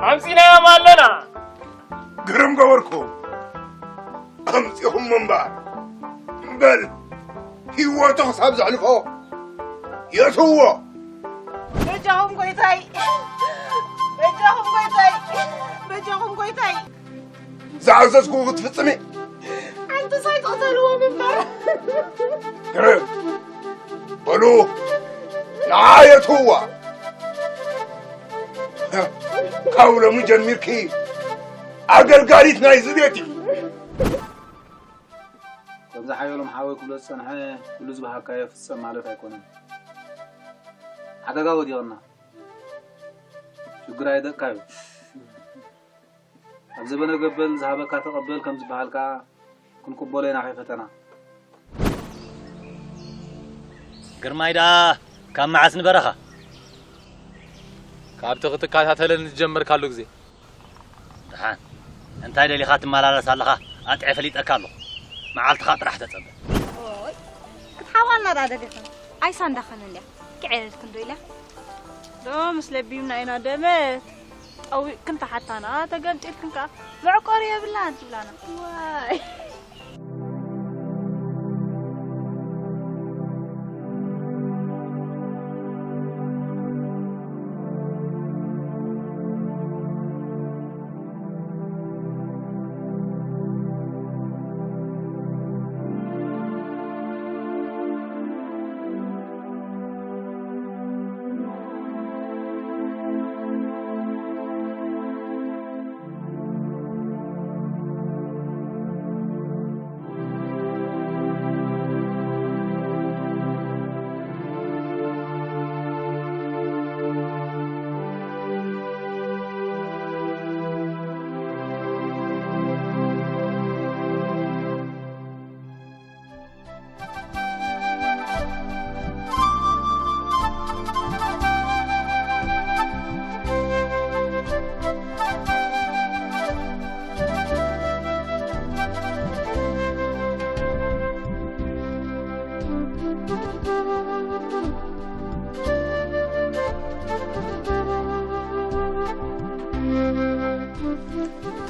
ኣምጺናዮም ኣለና። ግርም ገበርኩም። ኣምጺኹም ምንባር። በል፣ ህይወቱ ክሳብ ዘሕልፎ የእትውዎ። በጃኹም ጎይታይ፣ በጃኹም ጎይታይ፣ በጃኹም ጎይታይ። ዝኣዘዝኩ ክትፍጽሚ። ሓንትስ ኣይትቕተልዎም እምበር። ግርም። በሉ፣ ንዓ የእትውዋ። ካብ ሎሚ ጀሚርኪ ኣገልጋሊት ናይዚ ቤት ኢኺ። ከምዚ ሓየሎም ሓወይ ክብሎ ዝጸንሐ፣ ኩሉ ዝበሃካዮ ፍጸም ማለት ኣይኮነን። ሓደጋ ወዲቕና። ሽግር ኣይደቅካዩ። ኣብ ዘበነ ገበል ዝሃበካ ተቐበል ከም ዝበሃል ከኣ ክንቅበሎ ኢና ከይፈተና። ግርማይ ደኣ ካብ መዓስ ንበረኻ? ካብቲ ክትከታተለኒ ዝጀመርካሉ ግዜ። ደሓን እንታይ ደሊኻ ትመላለስ ኣለኻ? ኣጥዐ ፈሊጠካ ኣለኹ። መዓልትኻ ጥራሕ ተጸበ። ኦይ፣ ክትሓባልና ደኣ ደሊኻ? ኣይሳ እንዳኸመን ድያ? ክዕልልክን ዶ ኢላ? ዶ ምስ ለቢምና ኢና ደመት። ጠዊቕክን ተሓታና፣ ተገምጢልክን ከኣ መዕቆሪ የብላን ትብላና። ዋይ።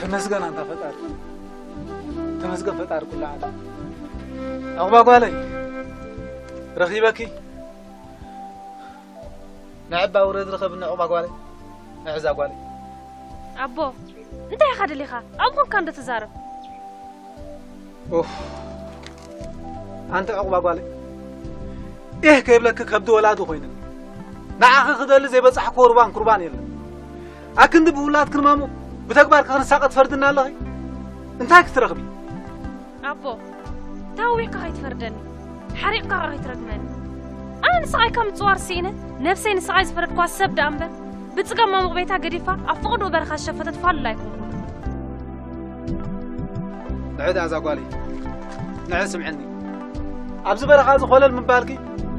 ተመስገን ኣንታ ፈጣሪ፣ ተመስገን ፈጣሪ ኩሉ ዓለም። ዕቑባ ጓለይ ረኺበኪ። ንዕባ ውረድ ርኸብኒ ዕቑባ ጓለይ፣ ንዕዛ ጓለይ። ኣቦ፣ እንታይ ኢኻ ደሊኻ? ኣብኡ ኮንካ እንዶ ትዛረብ። ኡፍ፣ ኣንቲ ዕቑባ ጓለይ፣ ኢህ ከይብለኪ ከብዲ ወላዲ ኮይንኒ። ንዓኺ ክደሊ ዘይበጻሕክዎ ሩባን ኩርባን የለን። ኣክንዲ ብውላድክን ማሙ ብተግባር ከ ክንሳቐ ትፈርድና ኣለኺ? እንታይ ክትረኽቢ? ኣቦ፣ ታዊኽካ ከይትፈርደኒ፣ ሓሪቕካ ከ ከይትረግመኒ። ኣነ ንስቓይካ ምጽዋር ስኢነ፣ ነብሰይ ንስቓይ ዝፈረድኳ ሰብ ደኣ እምበር፣ ብጽገም ማሙቕ ቤታ ገዲፋ ኣብ ፍቕድኡ በረኻ ዝሸፈተት ፋሉል ኣይኮንኩን። ንዕድ ኣዛ ጓለይ፣ ንዕድ ስምዕኒ። ኣብዚ በረኻ እዚ ኮለል ምባልኪ፣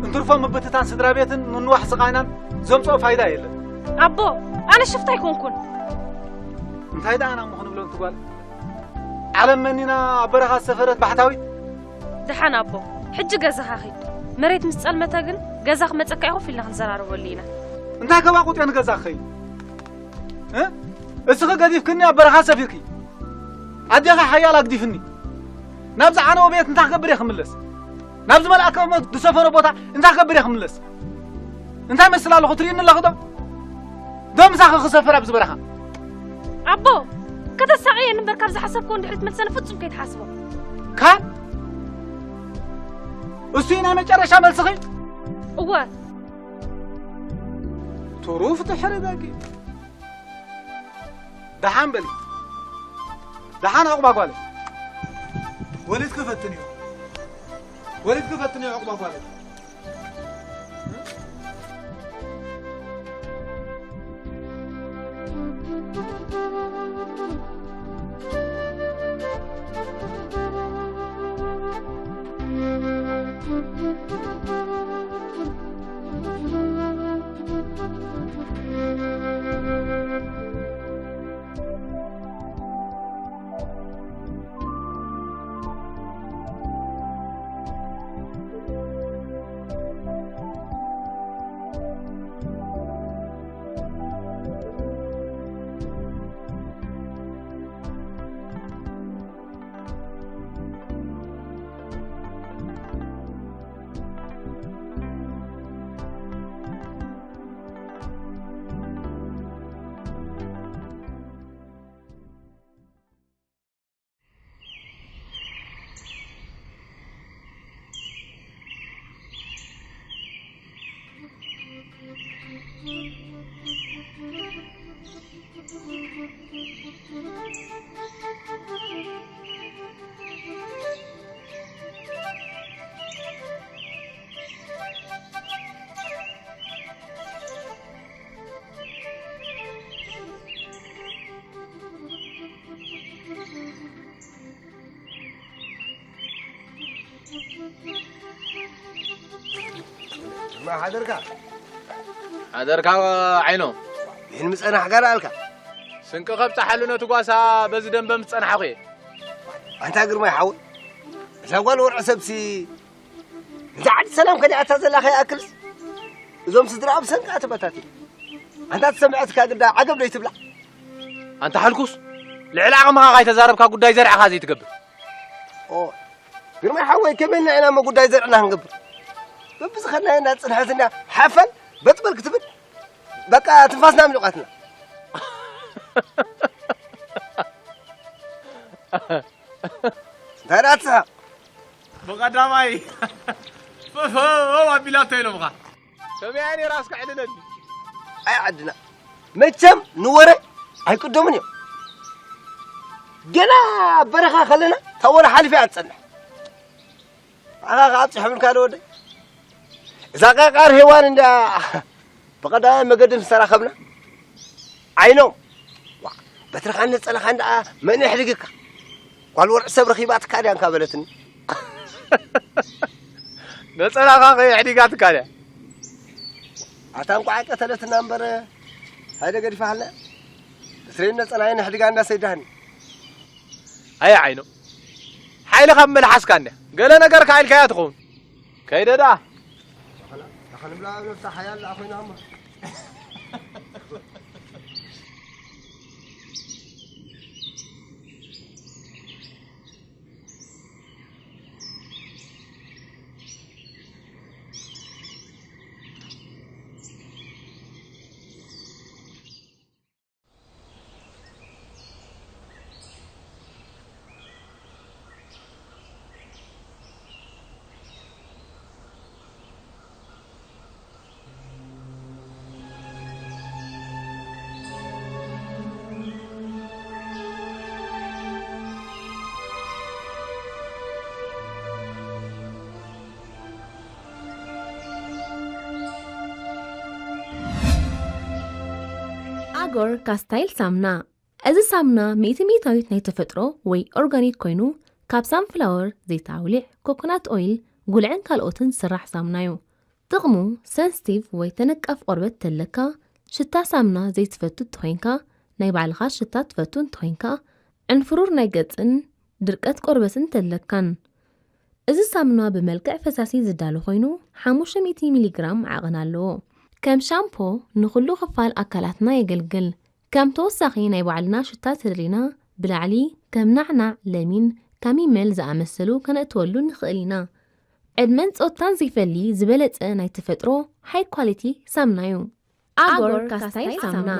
እንትርፎ ምብትታን ስድራ ቤትን ምንዋሕ ስቓይናን ዘምጽኦ ፋይዳ የለን። ኣቦ፣ ኣነ ሽፍታ ኣይኮንኩን። እንታይ ደኣ ኣና እሞ ክንብሎ እንቲ ጓል? ዓለም መኒና ኣብ በረኻ ዝሰፈረት ባሕታዊት? ደሓን ኣቦ፣ ሕጂ ገዛኻ ኺድ። መሬት ምስ ጸልመተ ግን ገዛ ክመጸካ ኢኹ፣ ኮፍ ኢልና ክንዘራረበሉ ኢና። እንታይ ከባቑጥ እየ ንገዛ ክኸይድ? እ? እስኺ ገዲፍክኒ ኣብ በረኻ ሰፊርኪ። ኣዴኻ ሓያል ኣግዲፍኒ። ናብዚ ዓነዎ ቤት እንታይ ክገብር እየ ክምለስ? ናብዚ መልኣከ ሞት ዝሰፈሮ ቦታ እንታይ ክገብር እየ ክምለስ? እንታይ መስል ኣለኹ ትርእይኒ ኣለኺ ዶ? ዶ ምሳኺ ክሰፍር ኣብዚ በረኻ? ኣቦ፣ ከተሳቕየኒ እምበር ካብ ዝሓሰብክዎ ንድሕሪት መልሰኒ ፍጹም ከይትሓስቦ። ካብ? እሱ እዩ ናይ መጨረሻ መልስኺ? እወ። ትሩፍ ድሕሪ ደጊ። ደሓን በሊ። ደሓን ዕቑባ ጓለይ። ወሊድኪ ፈትንዮ። ወሊድኪ ፈትንዮ ዕቑባ ጓለይ። ሓደርካ ሓደርካ ዓይኖ። ይህን ምጸናሕ ጋር ኣልካ። ስንቂ ከብጽሓሉ ነቲ ጓሳ በዚ ደንበ ምስ ጸናሕኹ እየ። ኣንታ ግርማይ ሓወይ፣ እዛ ጓል ወርዒ ሰብሲ ነዛ ዓዲ ሰላም ከሊኣታ ዘላ ከይኣክልስ፣ እዞም ስድራኣ ብሰንካ ተበታቲኑ። ኣንታ ትሰምዐትካ ግዳ ዓገብ ደይትብላ። ኣንታ ሕልኩስ፣ ልዕሊ ዓቕምኻ ካይተዛረብካ ጉዳይ ዘርዕኻ ዘይትገብር። ኦ፣ ግርማይ ሓወይ፣ ከመይ ኢልና ኢና እሞ ጉዳይ ዘርዕና ክንገብር? በብዝኸድናዮ እንዳጽንሐት እንድያ ሓፈን በጥበል ክትብል፣ በቃ ትንፋስና ኣምሊቋትና። እንታይ ደኣ ትስሕቕ? ብቐዳማይ ፈፈው ኣቢላቶ ኢሎምኻ። ከመይ እያ ነይራ እስከ ዕልለኒ። ኣይ ዓድና፣ መቸም ንወረ ኣይቅደሙን እዮም። ገና ኣብ በረኻ ከለና እታ ወረ ሓሊፋ እያ ትጸንሕ። ንዓኻ ከኣ ኣብጺሖምልካ ዶ ወደይ? እዛ ቃቃር ሄዋን እንዳ ብቐዳማይ መገዲ ምስ ተራኸብና፣ ዓይኖም፣ ዋ፣ በትርኻ ነጸላኻ እንዳ መን የሕድግካ? ጓል ወርዒ ሰብ ረኺባትካ ድያ እንካ በለትኒ። ነጸላኻ ከ የሕዲጋትካ ድያ? ኣታ እንቋዕ ቀተለትና እምበር፣ ሃይደ ገዲፋሃልና። ብስሬን ነጸላየን የሕድጋ እንዳ ሰይዳህኒ። ኣየ ዓይኖ፣ ሓይልኻ ብመልሓስካ እንድያ። ገለ ነገር ከኣ ኢልካያ ትኸውን። ከይደ ደኣ። ኣኸለ፣ ኣኸለ ብላ ኣብ ነብሳ ሓያል ደኣ ኮይና እሞ። ኣጎር ካስታይል ሳሙና። እዚ ሳሙና ሚእቲ ሚእታዊት ናይ ተፈጥሮ ወይ ኦርጋኒክ ኮይኑ፣ ካብ ሳንፍላወር፣ ዘይት ኣውሊዕ፣ ኮኮናት ኦይል፣ ጉልዕን ካልኦትን ዝስራሕ ሳሙና እዩ። ጥቕሙ፣ ሰንስቲቭ ወይ ተነቃፍ ቆርበት ተለካ፣ ሽታ ሳሙና ዘይትፈቱ እንተኾይንካ፣ ናይ ባዕልኻ ሽታ ትፈቱ እንተኾይንካ፣ ዕንፍሩር ናይ ገጽን ድርቀት ቆርበትን ተለካን። እዚ ሳሙና ብመልክዕ ፈሳሲ ዝዳሎ ኮይኑ፣ ሓሙሽተ ሚእቲ ሚሊግራም ዓቐን ኣለዎ። ከም ሻምፖ ንኹሉ ክፋል ኣካላትና የገልግል። ከም ተወሳኺ ናይ ባዕልና ሽታ ተደሊና፣ ብላዕሊ ከም ናዕናዕ፣ ለሚን፣ ካሚመል ዝኣመሰሉ ከነእትወሉ ንኽእል ኢና። ዕድመን ጾታን ዘይፈሊ ዝበለጸ ናይ ተፈጥሮ ሃይ ኳሊቲ ሳሙና እዩ። ኣጎር ካስታይል ሳሙና።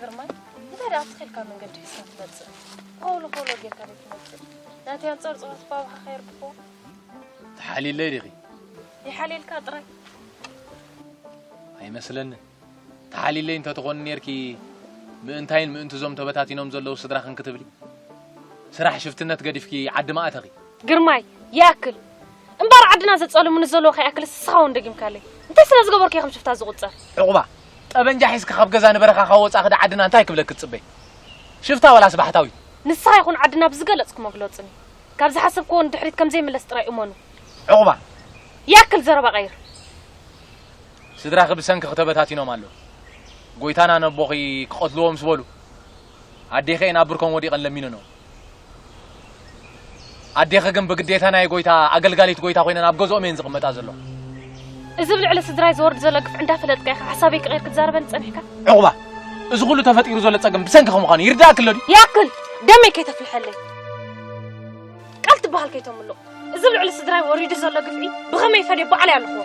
ግርማይ፣ እንታይ ደኣ ትኺልካ መንገዲ ሒዝካ ትመጽእ? ኮሎ ኮሎ ጌርካ ዶ ትመጽእ? ናተይ ኣንጻር ጸሎት ባባኻ ከየርግፎ? ተሓሊለይ ዲኺ? ይሓሊልካ ጥራይ። ኣይመስለንን። ተሓሊለይ እንተትኾኒ ኔርኪ፣ ምእንታይን ምእንቲ እዞም ተበታቲኖም ዘለዉ ስድራኽን ክትብሊ? ስራሕ ሽፍትነት ገዲፍኪ ዓዲ ማእተኺ። ግርማይ፣ ይኣክል። እምበር ዓድና ዘጸልሙኒ ዘለዉ ከይኣክል ንስኻ እውን ደጊምካለይ። እንታይ ስለ ዝገበርኩ እየ ከም ሽፍታ ዝቑጸር? ዕቑባ፣ ጠበንጃ ሒዝካ ካብ ገዛ ንበረኻ ካብ ወጻእኺ ዳ ዓድና እንታይ ክብለኪ ትጽበይ? ሽፍታ ወላስ ባሕታዊ? ንስኻ ይኹን ዓድና ብዝገለጽኩሞ ግለጹኒ። ካብ ዝሓሰብክዎ ንድሕሪት ከም ዘይምለስ ጥራይ እመኑ። ዕቑባ። ይኣክል ዘረባ ቀይር። ስድራኺ ብሰንክኺ ተበታቲኖም ኣለዉ። ጎይታና ነቦኺ ክቐትልዎ ምስ በሉ፣ ኣዴኺ እየን ኣብ ብርኮም ወዲቐን ለሚነንኦ። ኣዴኺ ግን ብግዴታ ናይ ጎይታ ኣገልጋሊት ጎይታ ኮይነን ኣብ ገዝኦም እየን ዝቕመጣ ዘለዋ። እዚ ኣብ ልዕሊ ስድራይ ዝወርድ ዘሎ ግፍዒ እንዳፈለጥካ ኢኻ ሓሳበይ ክቕይር ክትዛረበኒ ጸኒሕካ? ዕቑባ፣ እዚ ኩሉ ተፈጢሩ ዘሎ ጸገም ብሰንክኺ ምዃኑ ይርድኣኪ ኣሎ ድዩ? ይኣክል! ደመይ ከይተፍልሐለይ። ቃል ትበሃል ከይተምልቕ። እዚ ኣብ ልዕሊ ስድራይ ወሪዱ ዘሎ ግፍዒ ብኸመይ ፈድዮ ባዕለይ ኣለኹዎ።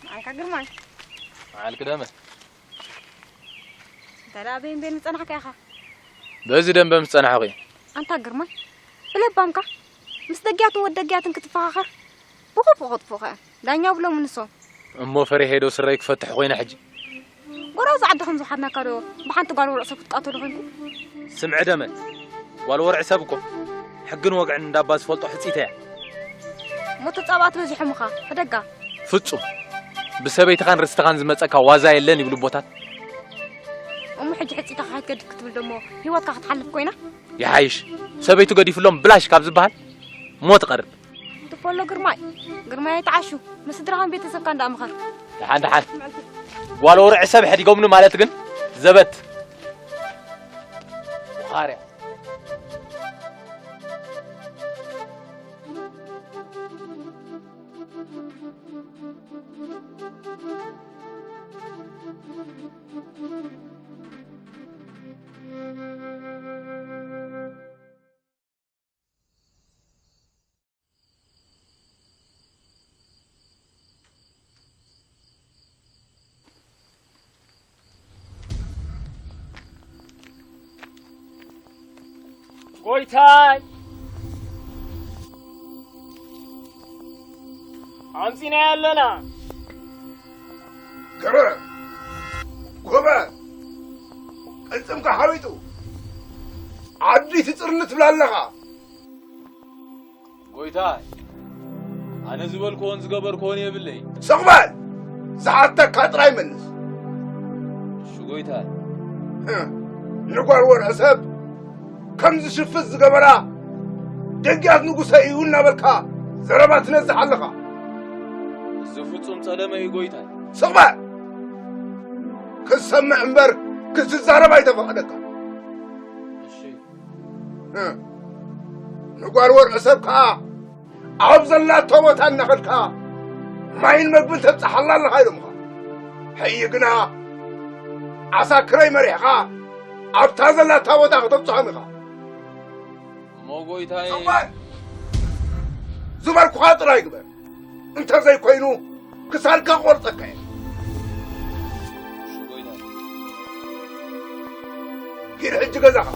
መዓልካ ግርማይ። መዓልክ ደመ። ተላ ኣበይ እምበር ምጸናሕካ ኢኻ? በዚ ደንበ ምስ ጸናሕኹ እየ። ኣንታ ግርማይ፣ ብለባምካ ምስ ደጊያትን ወዲ ደጊያትን ክትፈኻኸር ብኽፉእ ከጥፍኡኻ እዮም። ዳኛ ብሎም ንሶም። እሞ ፈሪሐ ዶ ስረይ ክፈትሕ ኮይነ ሕጂ? ጎራዙ ዓዲ ከም ዝሓድናካ ዶ ብሓንቲ ጓል ወርዒ ሰብ ክትቃተሉ ኮንኩም? ስምዒ ደመ፣ ጓል ወርዒ ሰብ እኮ ሕግን ወግዕን እንዳባ ዝፈልጦ ሕጽይተ እያ። እሞ ተጻባእቲ በዚሖምኻ፣ ሕደጋ። ፍጹም። ብሰበይትኻን ርስትኻን ዝመጸካ ዋዛ የለን ይብሉ ኣቦታት። እሞ ሕጂ ሕጽይትኻ ክትገድፍ ክትብል ደሞ ህይወትካ ክትሓልፍ ኮይና? ይሓይሽ። ሰበይቱ ገዲፍሎም ብላሽ ካብ ዝበሃል ሞት እቐርብ። ትፈሎ ግርማይ፣ ግርማይ ኣይትዓሹ። ምስ ስድራኻን ቤተሰብካን ደኣ ምኸር። ደሓን ደሓን። ጓል ወርዒ ሰብ ሕዲጎምኒ ማለት ግን ዘበት። ኻርያ። ጎይታይ ኣምጺናዮ ኣለና። ገረ፣ ጎበ፣ ቅልጽምካ ሓዊጡ፣ ዓዲ ትጽርኒ ትብል ኣለኻ። ጎይታይ፣ ኣነ ዝበልክዎን ዝገበርክዎን የብለይ። ስቕ በል! ዝሓተካ ጥራይ መልስ። እሺ ጎይታይ። ንጓል ወርዒ ሰብ ከም ዝሽፍት ዝገበራ ደጊያት ንጉሰ እዩ እናበልካ ዘረባ ትነዝሕ ኣለኻ። እዚ ፍጹም ጸለመ እዩ ጎይታይ። ስቕ በል! ክትሰምዕ እምበር ክትዛረብ ኣይተፈቐደካ። እሺ። ንጓል ወርዒ ሰብ ከኣ ኣብ ዘላቶ ቦታ እናኸድካ ማይን መግብን ተብጽሓላ ኣለኻ ኢሎምኻ። ሕጂ ግና ዓሳ ክረይ መሪሕኻ ኣብታ ዘላታ ቦታ ከተብጽሖም ኢኻ። እሞ ጎይታይ። እዋይ! ዝበልኩኻ ጥራይ ግበር። እንተ ዘይኮይኑ ክሳድካ ቆርጸካ እየ። እሺ ጎይታይ። ኪድ ሕጂ ገዛኻ።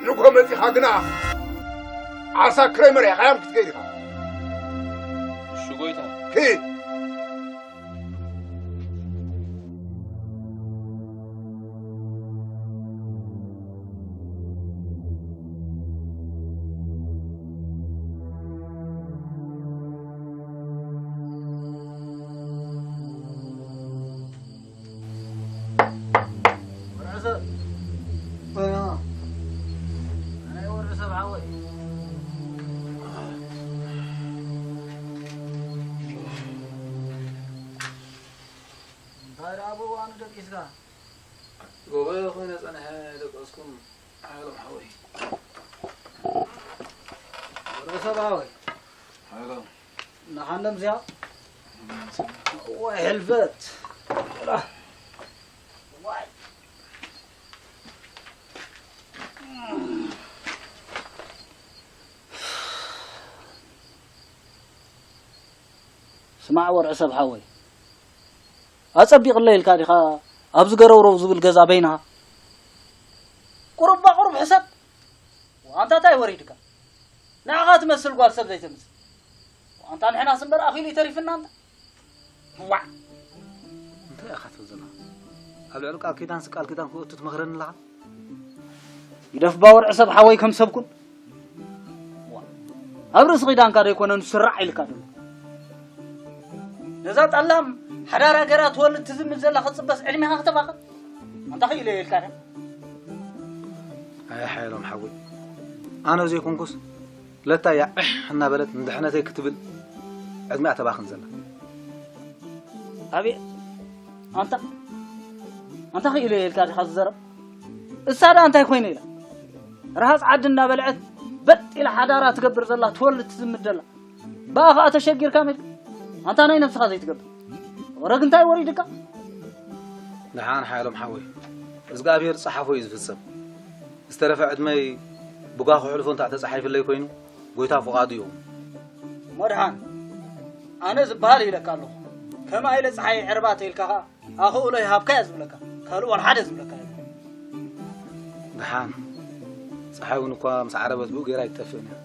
ንግሆ መጺኻ ግና ዓሳ ክረይ መሪሕኻዮም ክትከይድ ኢኻ። እሺ ጎይታይ። ኪድ። ወርዕሰብ። ኣነ ወርዕሰብ ሓወይ። እንታይ ደኣ ብእዋኑ ደቂስካ? ጎበ ኮይነ ጸኒሐ ደቀስኩም ሓይሎም ሓወይ። ወርዕሰብ ሓወይ። ሓይሎም። ንሓንደም እዚኣ። ወይ ሕልፈት። ስማዕ ወርዕሰብ ሓወይ፣ ኣጸቢቕለይ ኢልካ ዲኻ ኣብዚ ገረውረው ዝብል ገዛ በይንኻ? ቁሩብ ቁሩብ ሕሰብ። ኣንታ እንታይ ወሪድካ? ንዓኻ ትመስል ጓል ሰብ ዘይተምጽእ። ኣንታ ንሕናስ እምበር ኣኺሉ እዩ ተሪፍና ኣንታ። ዋዕ! እንታይ ኢኻ ትብል ዘለኻ? ኣብ ልዕሊ ቃል ኪዳንስ ቃል ኪዳን ክእቱ ትመኽረኒ ኣለኻ? ይደፍ ባወር ዕሰብ ሓወይ ከም ሰብኩን። ዋዕ! ኣብ ርእሲ ኺዳንካ ዶ ኣይኮነን ስራዕ ኢልካ ደሎ? ነዛ ጠላም ሓዳራ ገራ ትወልድ ትዝምድ ዘላ ክትጽበስ ዕድሜኻ ክተባኽን? ኣንታ ኽኢለ ኢልካ ዶ? ኣይ ሓየሎም ሓወይ፣ ኣነ ዘይኮንኩስ ለታ እያ ዕሕ እናበለት ንድሕነተይ ክትብል ዕድሚኣ ተባኽን ዘላ። ኣቤ፣ ኣንታ፣ ኣንታ ኽኢለ ኢልካ ዲኻ ዝዘረብ? እሳ ደኣ እንታይ ኮይነ ኢላ? ረሃጽ ዓዲ እናበልዐት በጥ ኢላ ሓዳራ ትገብር ዘላ፣ ትወልድ ትዝምድ ዘላ። ብኣ ኸኣ ተሸጊርካ ሜድካ? ኣንታ ናይ ነብስኻ ዘይትገብር። ወረግ እንታይ ወሪድካ? ደሓን ሓየሎም ሓወይ፣ እግዚኣብሔር ዝጸሓፎ እዩ ዝፍጸም። ዝተረፈ ዕድመይ ብጓ ክሕልፎ እንተ ተጻሒፍለይ ኮይኑ፣ ጎይታ ፍቓዱ እዩ። እሞ ደሓን፣ ኣነ ዝበሃል ኢለካ ኣለኹ። ከመ ኢለ ጸሓይ ዕርባ ተይልካ ኸኣ፣ ኣኽእሎ ይሃብካ እየ ዝብለካ። ካልእ ዋላ ሓደ ዝብለካ የለን። ደሓን። ፀሓይ እውን እኳ ምስ ዓረበት ብኡ ገይራ ኣይትጠፍእን እያ።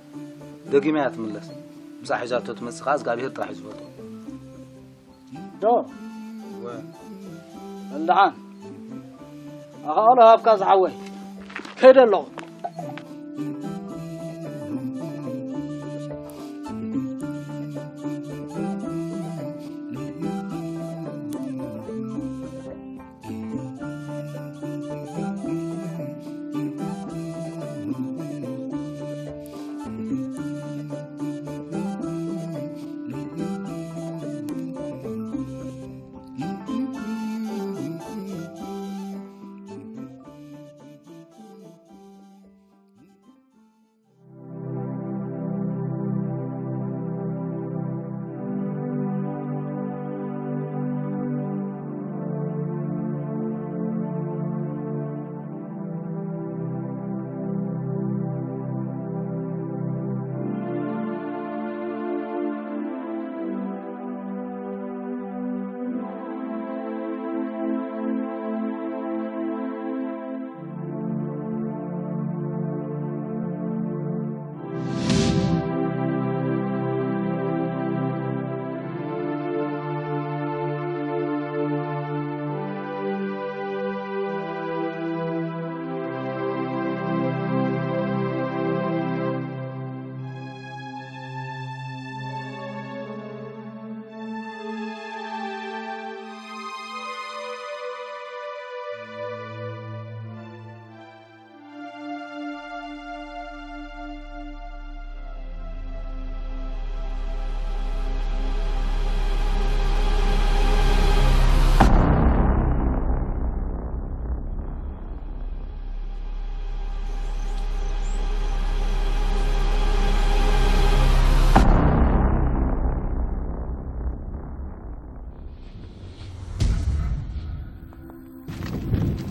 ደጊማ እያ ትምለስ። ምሳሕ ሒዛቶ ትመፅእ ከዓ እግዚኣብሔር ጥራሕ እዩ ዝፈልጦ። ዶ? እወ። በል ደሓን። ኣኻእሎ ሃብካ ዝሓወይ። ከይደ ኣለኹ።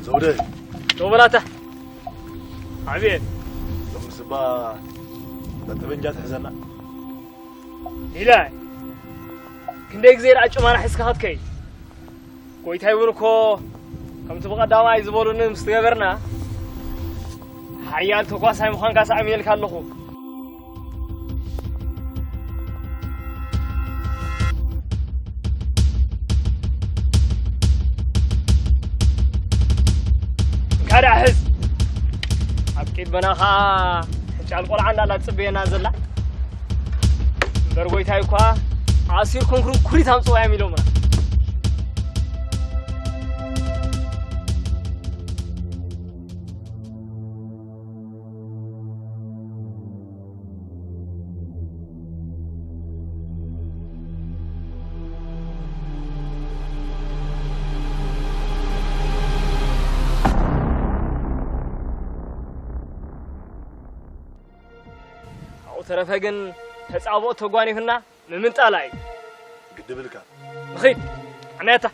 ዘውደ። ዶ በላታ። ዓብየ። ሎምስ እባ ጠበንጃ ትሕዘና። ኢላይ። ክንደይ ግዜ ደኣ ጭማና ሒዝካ ክትከይድ? ጎይታይ እውን እኮ ከምቲ ብቐዳማይ ዝበሉኒ ምስ ትገበርና፣ ሓያል ተኳሳይ ምዃንካ ሳዕምየልካ ኣለኹ። እንካ ደኣ ሕዝ። ኣብ ቂድመና ኸኣ ሕጫል ቆልዓ እንዳላ ትጽበየና ዘላ። እምበር ጎይታይ እኳ ኣሲርኩም ኩርኩሪት ኣምጽዋ እዮም ኢሎምና። ኣብኡ ተረፈ ግን ተጻብኦ ተጓኒፍና ምምንጣላ እዩ። ግድብልካ። ንኺድ። ዓመታ።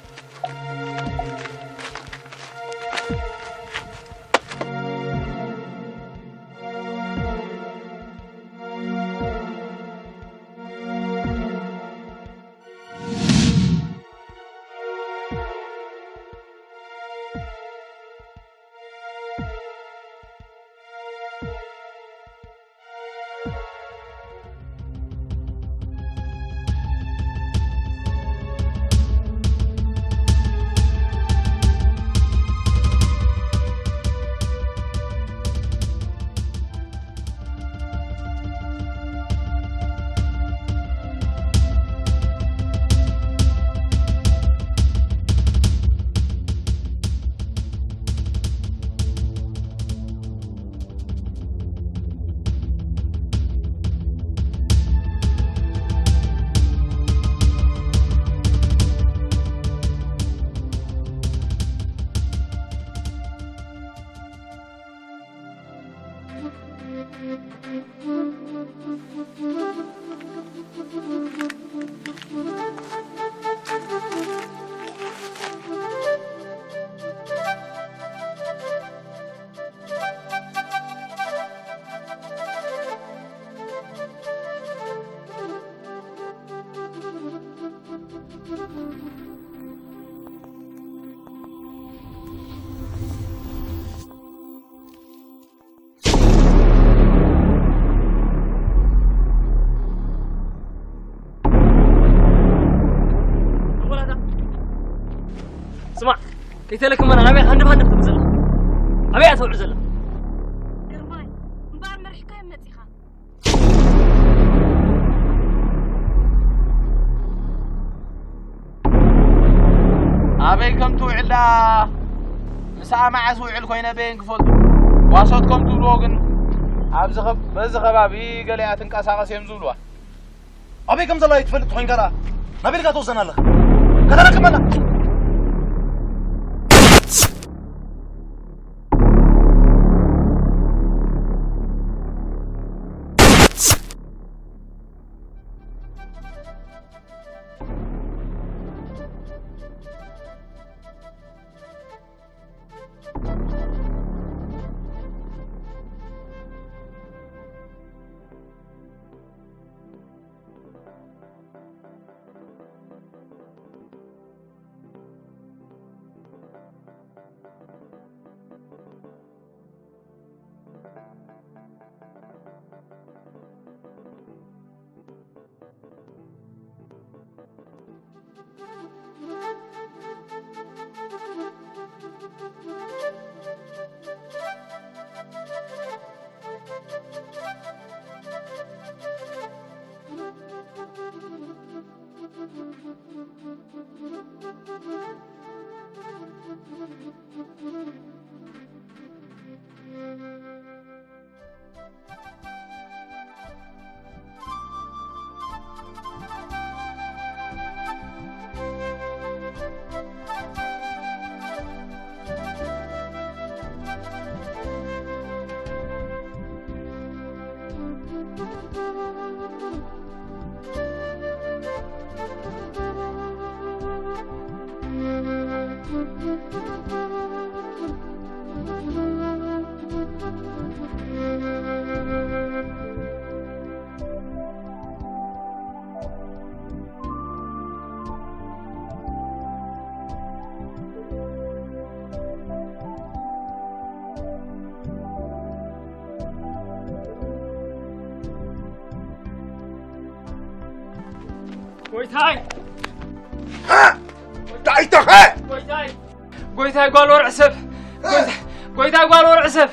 ይተለክመና ናበይ ሃንደብ ሃንደብ ትብል ዘላ? ኣበይ እያ ተውዕል ዘላ? ግርማይ፣ እምበኣር መሪሕካዮም መጺኻ። ኣበይ ከም ትውዕል ደኣ ምስኣ መዓስ ውዕል ኮይነ በየን ክፈልጡ? ጓሶት ከም ትብልዎ ግን ኣብዚ ኸብ-፣ በዚ ከባቢ ገሊኣ ትንቀሳቐስ እዮም ዝብልዋ። ኣበይ ከም ዘላ ይትፈልጥ ኮይንካ ደኣ ናበይ ኢልካ ትወስደና ኣለኻ? ከተረክበና። ጎይታይ! እንታይ ተኸ? ጎይታይ! ጎይታይ ጓል ወርዕ ሰብ! ጎይታይ! ጎይታይ ጓል ወርዕ ሰብ!